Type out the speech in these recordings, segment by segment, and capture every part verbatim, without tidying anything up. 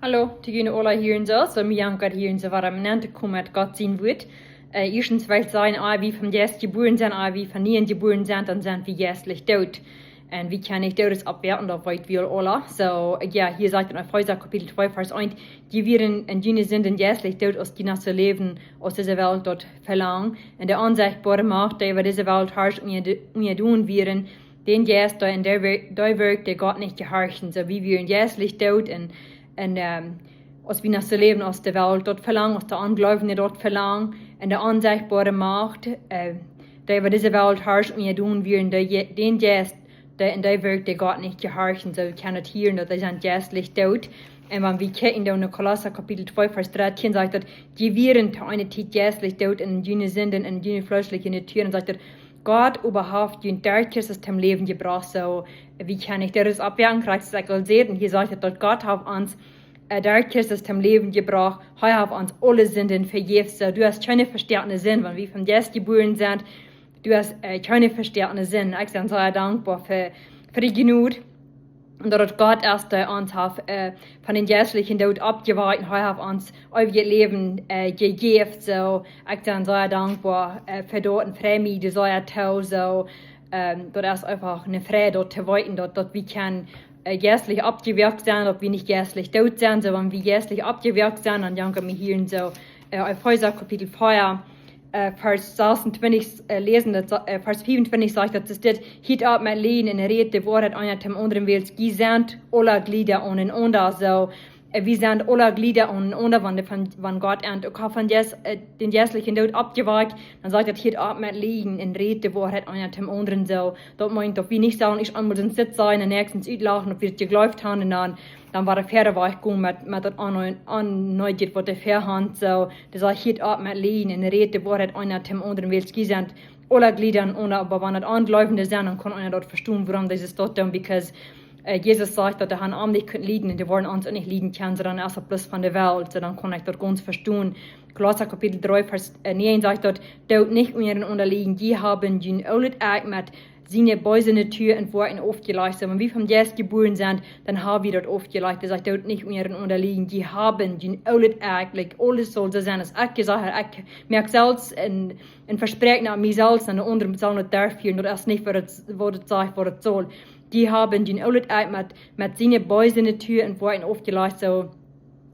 Hallo, to june aula hia en soo, soo mie jankat hia en soo, waut am Ende komen met Gott sien Wuat. Äh, ieeschtens well ekj sajen, ea wie vom Jeist jebuaren sent, ea wie von nieem jebuaren sent, dan sent wie jeistlich doot. Un wie kjennen nich Doodes oppwakjen, daut weet wie aula. Soo, jo, hia sajcht en Efeesa Kapitel twee, Varsch eent: "Jie wieren en june Sinden jeistlich doot, aus jie noch soo läwden, aus dise Welt daut velangt. Un de onsechtboare Macht, dee äwa dise Welt harscht, un jie, un jie doonen wieren, dän Jeist, dee en dee wir-, dee wirkjt, dee Gott nich jehorchen." Soo, wie wieren jeistlich doot un, un, ähm, aus wie noch soo läwden, aus de Welt daut velangt, aus de Onjleewje daut velangen. Un de onsechtboare Macht, äh, dee äwa dise Welt harscht, un jie doonen wieren, dee Je-, dän Jeist, dee en dee wirkjt, dee Gott nich jehorchen. Soo, wie kjennen daut hieren, daut dee sent jeistlich doot. Un wan wie kjikjen dan en Kolossa Kapitel twee, Varsch dartieen, sajcht daut: "Jie wieren to eene Tiet jeistlich doot en june Sinden un june fleeschelje Natua." Un sajcht daut: "Gott oba haft junt derch Christus toom Läwen jebrocht." Soo, wie kjennen nich Doodes oppwakjen, krakjt soo aus ekj aul säd. Un hia sajcht daut, daut Gott haft ons, äh, derch Christus toom Läwen jebrocht. Hee haft ons aule Sinden vejäft. Soo, du hast kjeene vestäakne Sind, wan wie vom Jeist jebuaren sent, du hast, äh, kjeene vestäakne Sind. Ekj sie soo dankboa fa, fa dee Jnod. Un daut et Gott es, dee ons haft, äh, von dän jeistlichen Doot oppjewakjt, un hee haft ons eewjet Läwen, äh, jejäft. Soo, ekj sie soo dankboa, äh, fa daut un frei mie doa soo too. Soo, ähm, daut es eefach eene Freid, daut to weeten, daut, daut wie kjennen, äh, jeistlich oppjewakjt sennen, daut wie nich jeistlich doot sent. Soo, wan wie jeistlich oppjewakjt sent, dan jankat mie hia en soo, äh, Efeesa Kapitel vea, äh, Varsch sasuntwintich, äh, läsen, daut sa-, äh, Varsch fiefuntwintich sajcht daut, es dit: "Hieet opp met lieden un rät de Woarheit eena toom aundren, wiels jie sent aula Jlieda aun enaunda." Soo, äh, wie sent aula Jlieda aun enaunda, wan de von, wan Gott ons uk haft von Jeist, äh, dän jeistlichen Doot oppjewakjt, dan sajcht daut: "Hieet opp met lieden un rät de Woarheit eena toom aundren." Soo, daut meent, daut wie nich sellen ieescht eemol soo sitten un näakjsten utlachen, daut wie daut jejleeft haben, un dan, dan wada wieda wajch gonen met, met daut Onjleewje, waut dee väa haben. Soo, daut sajcht: "Hieet opp met lieden un rät de Woarheit eena toom aundren, wiels jie sent aula Jlieda aun enaunda." Oba wan daut Onjleewje sent, dan kaun eena daut vestonen, wuarom dee daut doonen, because, äh, Jesus sajcht, daut dee an am nich kunnen lieden, un dee woaren ons uk nich lieden kjennen, sonda es daut bloos von de Welt. Soo, dan kaun ekj daut gaunz vestonen. Kolossa Kapitel dree, Varsch, äh, näajen sajcht daut: "Doot nich unjarenaunda lieden. Jie haben jun oolet Ekj met siene beese Natua enwoakjen aufjelajcht." Soo, wan wie vom Jeist jebuaren sent, dan hab wie daut aufjelajcht. Dee sajcht: "Doot nich unjarenaunda lieden. Jie haben jun oolet Ekj." Like, aules saul soo sennen, aus ekj jesajcht hab, ekj moak selfst een, een Vespräakjen aun mie selfst, un de aundre sellen daut derchfieren. Daut es nich, waut et, waut et sajcht, waut et saul. "Jie haben jun oolet Ekj met, met siene beese Natua enwoakjen aufjelajcht." Soo,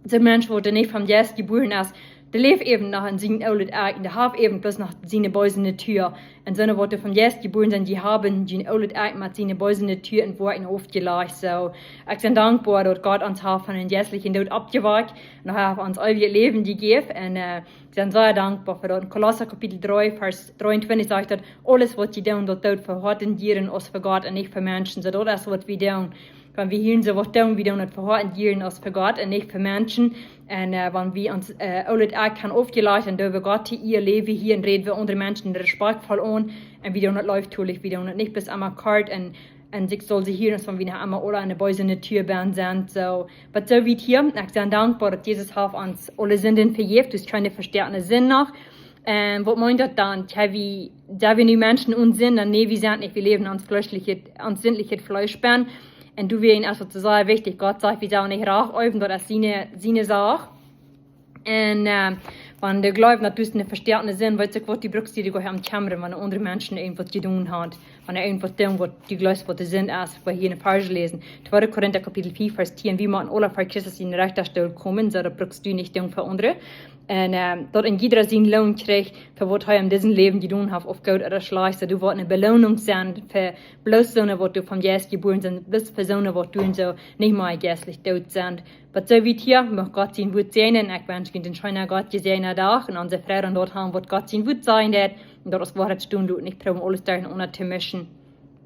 de Mensch, waut nich vom Jeist jebuaren es, dee läft äwen noch en sien oolet Ekj, un dee haft äwen bloos noch siene beese Natua. Un soone, waut vom Jeist jebuaren sent, dee haben jun oolet Ekj met siene beese Natua enwoakjen aufjelajcht. Soo, ekj sie dankboa, daut Gott ons haft von dän jeistlichen Doot oppjewakjt, un hee haft ons eewjet Läwen jejäft. Un, äh, ekj sie soo dankboa fa daut. En Kolossa Kapitel dree, Varsch dreeuntwintich sajcht daut: "Aules, waut jie doonen, daut doot fa Hoat un Jieren, aus fa Gott un nich fa Menschen." Soo, daut es, waut wie doonen. Wan wie hia soo waut doonen, wie doonen daut fa Hoat un Jieren, aus fa Gott un nich fa Menschen. Un, äh, wan wie ons, äh, oolet Ekj haben aufjelajcht, dan doo wie Gott de Ea, läw wie hia un räd wie aundre Menschen respektvoll aun. Un wie doonen daut leeftolich, wie doonen daut nich bloos emma kort un, un sikj saul see hieren, aus wan wie noch emma aula en de beese Natua benn sent. Soo, waut soo wiet hia, ekj sie dankboa, daut Jesus haft ons aule Sinden vejäft, dus kjeene vestäakne Sind noch. Un waut meent daut dan? Jo, wie, sent wie nu Menschen onen Sind? Dan nä, wie sent nich. Wie läwen en ons fleeschlichet, ons sindlichet Fleesch benn. Un doawäajen es daut soo sea wichtich. Gott sajcht, wie sellen nich Rach äwen, daut es siene, siene Sach. Un, äh, wan du jleefst, daut du eene vestäakne Sind, weetst du waut, du brukst die goanich aun kjemmren, wan aundre Menschen irjentwaut jedonen haben. Wan irjentwaut doonen, waut du jleefst, waut de Sind es, waut hia en de Varsch läsen. Tweede Korinta Kapitel fief, Varsch tieen: "Wie motten aula ver Christus sienen Rechtastool komen", soo daut brukst du nich doonen fa aundre. Un, ähm, daut een jieda sienen Loon kjricht fa waut hee en disen Läwen jedonen haft, auf goot ooda schlajcht. Soo, du woascht eene Beloonunk sennen fa bloos soone, waut doa vom Jeist jebuaren sent, bloos fa soone, waut doa soo nich mea jeistlich doot sent. Waut soo wiet hia, mucht Gott sien Wuat säajnen. Ekj wensch junt eenen scheenen Gott jesäajenden Dach un onse Freid aun daut haben, waut Gott sien Wuat sajen deit. Un daut aus Woarheit stonen loten, nich proowen aules derchenaunda to mischen.